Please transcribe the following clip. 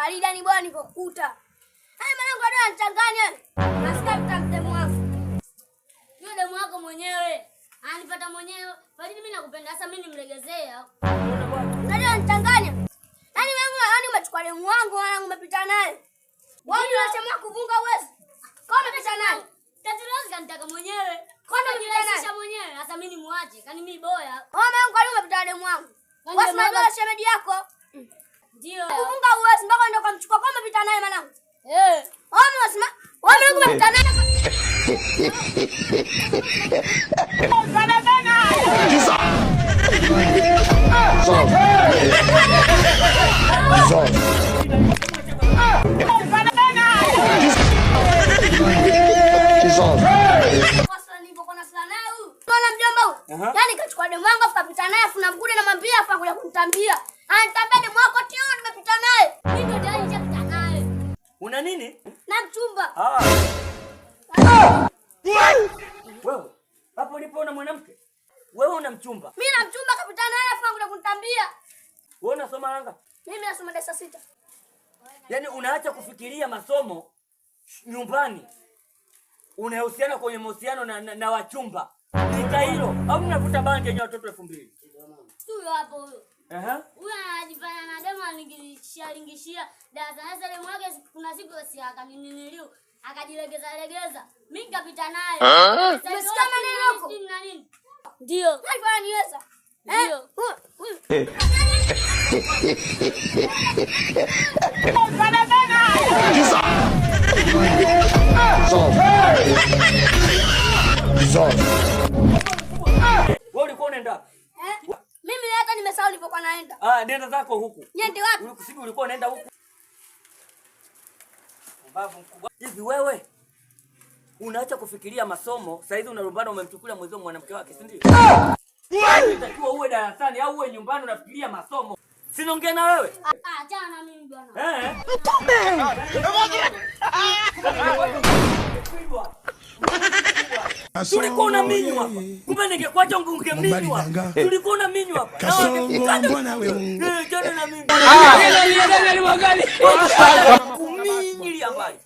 Farida ni bwana nikokuta. Haya mwanangu bado anachanganya. Nasikia mtamdemu wangu. Yule demu wako mwenyewe. Ananipata mwenyewe. Faridi mimi nakupenda sasa mimi nimlegezee. Unaona bwana? Unajua anachanganya. Yaani wewe yaani umechukua demu wangu mwanangu umepita naye. Wewe unasema kuvunga uwezi. Kwa umepita naye. Tatizo kanitaka mwenyewe. Kwa nini umepita naye? Kajirahisisha mwenyewe. Sasa mimi nimuache. Kani mimi boya. Wewe mwanangu kwa nini umepita na demu wangu? Kwani Wewe demu wako- unajua shemeji yako. Ndio. Kuvunga uwezi mpaka ndio kamchukua kwa umepita naye mwanangu. Eh. Wewe unasema wewe mwanangu umepita naye. Sasa nilipokuwa na sala naye huyu. Mbona mjomba huyu? Aha. Yaani kachukua demu wangu afu kapita naye afu namkuta namwambia afu akuja kunitambia. Anitambia demu wako tio nimepita naye. Mimi ndo tayari nishapita naye. Una nini? Na mchumba. Ah. Wewe hapo ulipoona mwanamke? Wewe una mchumba. Mimi na mchumba kapita naye afu akuja kunitambia. Wewe unasoma langa? Mimi nasoma darasa 6. Yaani unaacha kufikiria masomo nyumbani. Unahusiana kwenye mahusiano na wachumba. Lika hilo au mnavuta bangi yenye watoto 2000? Huyo hapo huyo. Aha. Huyo anajifanya na demu alingishia lingishia. Darasa sasa demu wake kuna siku si akaniniliu. Akajilegeza legeza. Mimi nikapita naye. Sasa Umesikia maneno yako? sijui na nini? Ndio. Nani ananiweza? Eh? Ndio. Huyu. Wewe ulikuwa unaenda wapi? Eh? Mimi hata nimesahau nilipokuwa naenda. Ah, nenda zako huku. Niende wapi? Usiku ulikuwa unaenda huku. Mbavu mkubwa. Hivi wewe unaacha kufikiria masomo, sasa hivi unarumbana umemchukulia mwezio mwanamke wake, si ndio? Unatakiwa uwe darasani au uwe nyumbani unafikiria masomo. Sinaongea na wewe? Ah, achana na mimi bwana. Eh? Tulikuwa unaminywa hapa. Kumbe ningekuacha ungeminywa. Tulikuwa unaminywa hapa. Eh, jana na mimi. Kuminyilia mbali.